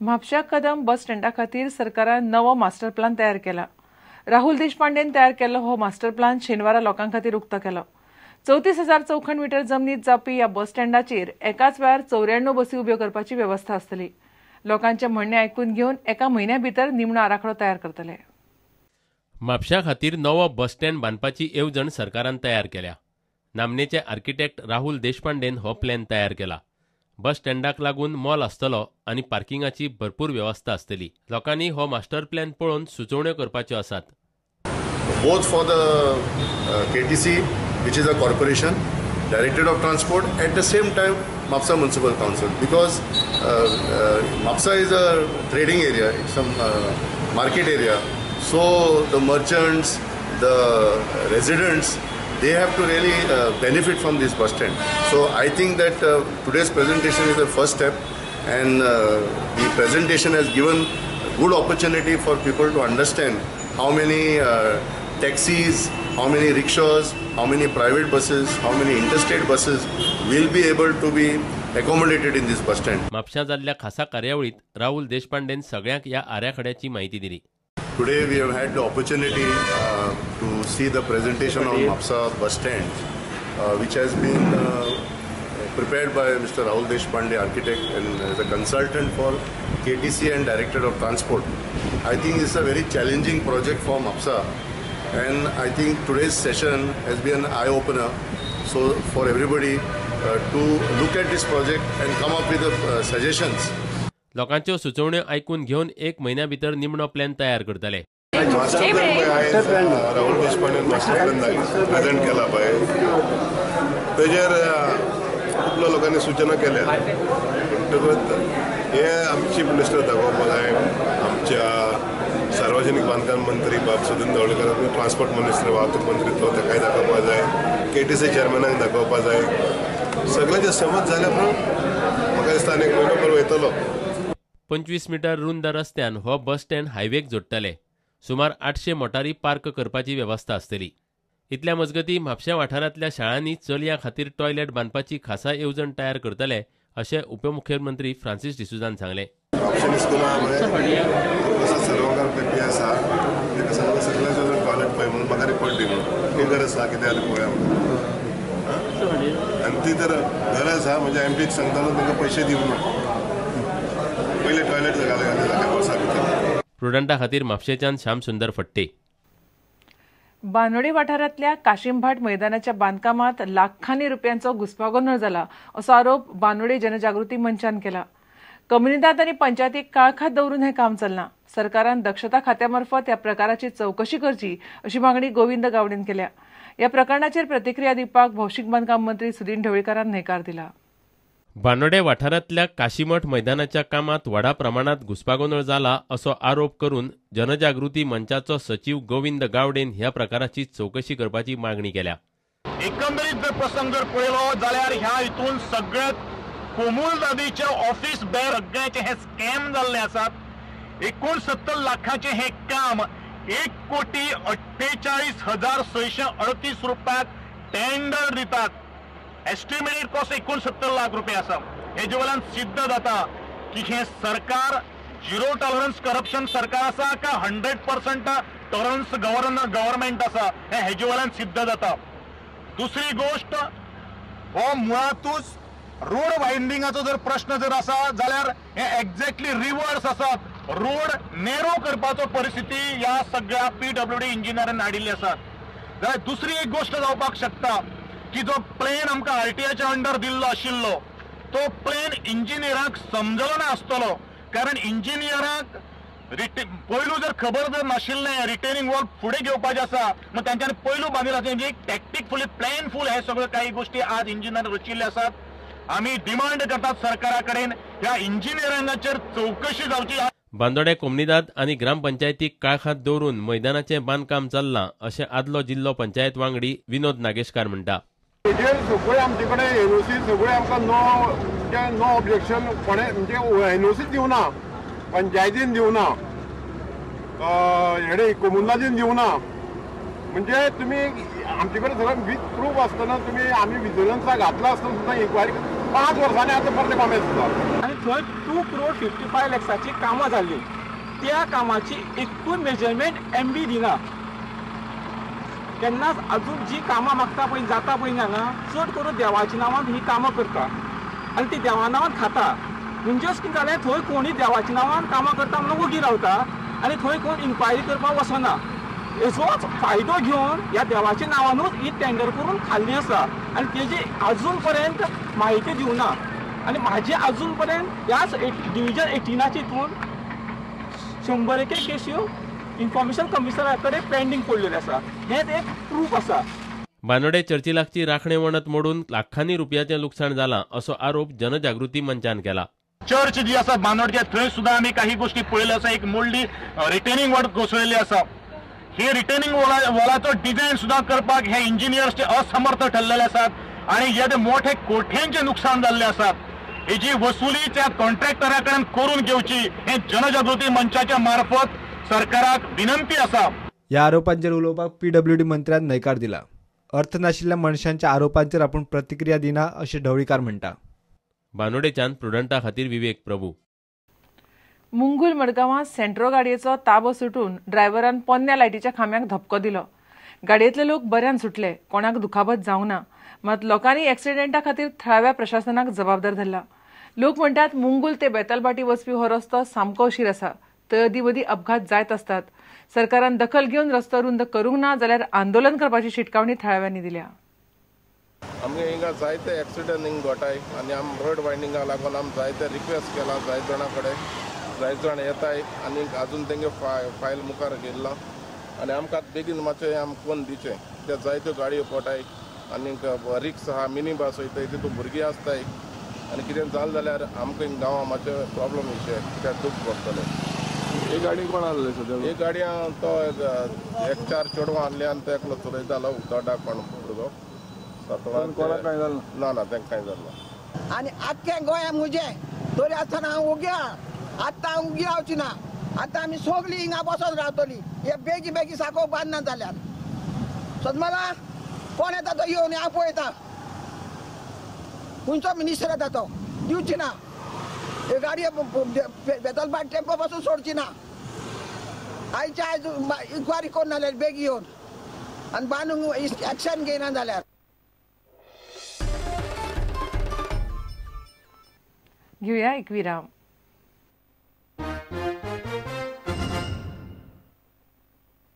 म्हापशा कदम बस स्टँडा खातीर सरकारान नवो मास्टर प्लान तयार केला. राहुल देशपांडेन तयार केल्लो हो मास्टर प्लान शेनवारा लोकां खातीर उक्तो केलो. 34,000 चौखण मीटर जमनीत जावपी ह्या बस स्टँडाचेर एकाच वेळार 94 बसी उब्यो करपाची वेवस्था आसतली. लोकांचे म्हणणें आयकून घेवन एका म्हयन्या भितर निमणो आराखडो तयार करतले. म्हापशा खातीर नवो बस स्टँड बांदपाची येवजण सरकारान तयार केल्या. नामनेचे आर्किटेक्ट राहुल देशपांडेन हो प्लॅन तयार केला. बस स्टँडाक लागून मॉल आसतलो आनी पार्किंगाची भरपूर वेवस्था आसतली. लोकांनी हो मास्टर प्लॅन पळोवन सुचोवण्यो करपाच्यो आसात. Both for the KTC, which is a corporation, Directorate of Transport, at the same time Mapsa Municipal Council, because Mapsa is a trading area, it's a market area, so the merchants, the residents, they have to really benefit from this bus stand. So I think that today's presentation is the first step, and the presentation has given good opportunity for people to understand how many taxis, how many rickshaws, how many private buses, how many interstate buses will be able to be accommodated in this bus stand. म्हापशा जाल्ल्या खासा कार्यावळीत राहुल देशपांडेन सगळ्यांक ह्या आराखड्याची माहिती दिली. Today we have had the opportunity to see the presentation of Mapsa bus stand, which has been prepared by Mr. Rahul Deshpande, architect and as a consultant for KTC and Directorate of Transport. I think it's a very challenging project for Mapsa, and I think today's session has been an eye-opener so for everybody to look at this project and come up with the suggestions. लोकांच्यो सुचोवण्यो आयकून घेवन एक म्हयन्या भितर निमणो plan तयार करतले. मास्टर प्लॅन राहुल देशपांडेन मास्टर प्लॅन प्रेझेंट केला पळय, तेजेर खुबल्या लोकांनी सुचना केल्या. म्हणटकच हे आमचे चीफ मिनिस्टर दाखोवपाक जाय, आमच्या सार्वजनीक बांदकाम मंत्री बाब सुदिन ढवळीकर, ट्रान्सपोर्ट मिनिस्टर वाहतूक मंत्री तो ताकाय दाखोवपाक जाय, केटीसी चेअरमॅनाक दाखोवपाक जाय. सगळ्यांचे समज जाल्या उपरांत म्हाका दिसता आनी एक म्हयनो भर वयतलो. 25 मीटर रुंद रस्त्यान हो बस स्टँड हायवेक जोडटले. सुमार 800 मोटारी पार्क करपाची वेवस्था आसतली. इतल्या मजगती म्हापशा वाठारांतल्या शाळांनी चलयां खातीर टॉयलेट बांदपाची खासा येवजण तयार करतले अशें उपमुख्यमंत्री फ्रांसीस डिसोझान सांगलें. गरज आसा कितें जालें पळोवया आनी ती तर गरज आसा म्हणजे एमपीक सांगतालो तांकां पयशे दिवना, पयले टॉयलेट घाले वर्सा भितर. प्रुडंटा खातीर म्हापशेच्यान श्याम सुंदर फट्टे. बांदोडे वाठारांतल्या काशिमभाट मैदानाच्या बांदकामात लाखांनी रुपयांचो घुस्पागोंदळ जाला असो आरोप बांदोडे जनजागृती मंचान केला. कम्युनिदाद आनी पंचायतीक काळखात दवरून हें काम चल्लां. सरकारान दक्षता खात्यामार्फत ह्या प्रकाराची चवकशी करची अशी मागणी गोविंद गावडेन केल्या. ह्या प्रकरणाचेर प्रतिक्रिया दिवपाक भौशीक बांदकाम मंत्री सुदिन ढवळीकारान न्हयकार दिला. बांदोडे वाठारांतल्या काशीमठ मैदानाच्या कामात व्हडा प्रमाणात घुस्पागोंदळ जाला असो आरोप करून जनजागृती मंचाचो सचीव गोविंद गावडेन ह्या प्रकाराची चवकशी करपाची मागणी केल्या. एकंदरीत जर प्रसंग जर पळयलो जाल्यार ह्या हितून सगळ्यात कोमुलदादीचे ऑफिस बेर सगळ्याचे हे स्कॅम जाल्ले आसात. 69 लाखाचे हे काम 1,48,638 रुपयाक टेंडर दितात. एस्टिमेटेड कॉस्ट 69 लाख रुपये आसा. हेजे वयल्यान सिद्ध जाता की हे सरकार झिरो टॉलरन्स करप्शन सरकार आसा का 100% टॉलरन्स गव्हर्नमेंट आसा हे हेजे वयल्यान सिद्ध जाता. दुसरी गोष्ट, हो मुळातूच रोड वायंडिंगाचो जर प्रश्न जर आसा जाल्यार हे एक्झॅक्टली रिवर्स आसात. रोड नॅरो करपाचो परिस्थिती ह्या सगळ्या पीडब्ल्यूडी इंजिनियरान हाडिल्ली आसात. जाल्यार दुसरी एक गोष्ट जावपाक शकता की जो प्लॅन आमकां आरटीआयच्या अंडर दिल्लो आशिल्लो तो प्लॅन इंजिनियराक समजलो ना आसतलो, कारण इंजिनियराक पयलू जर खबर जर नाशिल्लें रिटेनिंग वॉल फुडें घेवपाचें आसा मग तांच्यांनी पयलू बांदिल्लो आसा. म्हणजे टॅक्टिकफुली प्लॅनफूल हे सगळे काही गोष्टी आज इंजिनियर रचिल्ले आसात. आमी डिमांड करतात सरकारा कडेन ह्या इंजिनियरांचेर चवकशी जावची. बांदोडे कोमनिदाद आनी ग्रामपंचायतीक काळखात दवरून मैदानाचें बांदकाम चल्लां अशें आदलो जिल्लो पंचायत वांगडी विनोद नागेशकार म्हणटा. हेजेर सगळे आमचे कडेन एनओसी सगळे आमकां नो म्हणजे नो ऑब्जेक्शन कोणें म्हणजे एनओसी दिवना, पंचायतीन दिवना, हेणे कोमुनिदादीन दिवना. म्हणजे तुमी आमचे कडेन सगळें वीथ प्रूफ आसतना तुमी आमी विजिलन्साक घातला आसतना सुद्दां इन्क्वायरी 5 वर्सांनी आतां परतें कॉमेस जाता. आनी थंय 2 करोड 55 लॅक्साची कामां जाल्ली, त्या कामाची एकूय मेजरमेंट एमबी दिना. केन्नाच अजून जी कामां मागता पळय जाता पळय हांगा चड करून देवाच्या नांवान ही कामां करता आनी ती देवा नांवान खाता. म्हणजेच कितें जालें, थंय कोणी देवाच्या नांवान कामां करता म्हणून वगी रावता आनी थंय कोण इन्क्वायरी करपाक वचना. हेचोच फायदो घेवन ह्या देवाच्या नांवानूच ही टेंडर करून खाल्ली आसा आनी तेजी अजून पर्यंत म्हायती दिवना. आनी म्हाजी अजून पर्यंत ह्याच डिविजन 18 हितून 101 केशी इन्फॉर्मेशन कमिशनरा कडेन पेंडींग पडलेले आसा. हेंच एक प्रूफ आसा. बानोडे चर्ची लागची राखणे वणत मोडून लाखांनी रुपयाचें लुकसाण जालां असो आरोप जनजागृती मंचान केला. चर्च जी आसा बानोडचे थंय सुद्दां आमी काही गोष्टी पळयल्यो आसा. एक मोडली रिटेनिंग वॉल कोसळिल्ली आसा. हे रिटेनिंग वॉलाचो डिझायन सुद्दां करपाक हे इंजिनियर्स ते असमर्थ ठरलेले आसात आनी हे मोठे कोट्यांचें नुकसान जाल्लें आसा. हेजी वसुली त्या कॉन्ट्रॅक्टरा कडेन करून घेवची हे जनजागृती मंचाच्या मार्फत सरकाराक विनंती आसा. ह्या आरोपांचेर उलोवपाक पीडब्ल्यूडी मंत्र्यान न्हयकार दिला. अर्थ नाशिल्ल्या मनशांच्या आरोपांचेर आपूण प्रतिक्रिया दिना अशें ढवळीकार म्हणटा. बानोडेच्यान प्रुडंटा खातीर विवेक प्रभू. मुंगूल मडगांवां सेंट्रो गाडयेचो ताबो सुटून ड्रायव्हरान पोन्न्या लायटीच्या खांब्याक धपको दिलो. गाडयेंतले लोक बऱ्यान सुटले, कोणाक दुखापत जावंक ना. मात लोकांनी एक्सिडेंटा खातीर थळाव्या प्रशासनाक जबाबदार धरला. लोक म्हणटात मुंगूल ते बेतालभाटी वचपी हो रस्तो सामको अशीर आसा, थंय अदीं मदीं अपघात जायत आसतात. सरकारान दखल घेवन रस्तो रुंद करूंक ना जाल्यार आंदोलन करपाची शिटकावणी थळाव्यांनी दिल्या. आमगे हिंगा जायते एक्सिडंट हिंग घोटाय आनी आम रोड वायंडिंगा लागून आम जायते रिक्वेस्ट केला जायत जाणां कडेन, जायत जाण येताय आनी अजून तेंगे फायल मुखार गेल्ला आनी आमकां बेगीन मातशें आम कोण दिवचें. त्या जायत्यो गाडयो पोटाय आनी रिक्स आहा, मिनी बस वयताय, तितून भुरगीं आसताय आनी कितें जालें जाल्यार आमकां हिंग गांवां मातशें प्रोब्लम येवचें, कित्याक दूख पडटलें. ही गाडी कोण हाडली सद्या? ही गाडी तो एक 4 चेडवां हाडली आनी तो एकलो चलयतालो उदकाक कोण भुरगो. कोणाक कांय जालें ना? ना, तांकां कांय जालें ना. आनी आख्खें गोंया म्हजें तरी आसतना हांव उगी आहा. आतां हांव उगी रावची ना. आतां आमी सगळीं हिंगा बसोन रावतलीं. हे बेगी बेगी साको बांदना जाल्यार सदमला कोण येता तो येवन हांव पळयता. खंयचो मिनिस्टर येता तो दिवची ना. हे गाडी बेतालभाट टेम्पो पासून सोडची ना. आयच्या आयज इन्क्वायरी करून जाल्यार बेगी येवन आनी बांदूंक एक्शन घेयना जाल्यार. घेऊया एक विराम.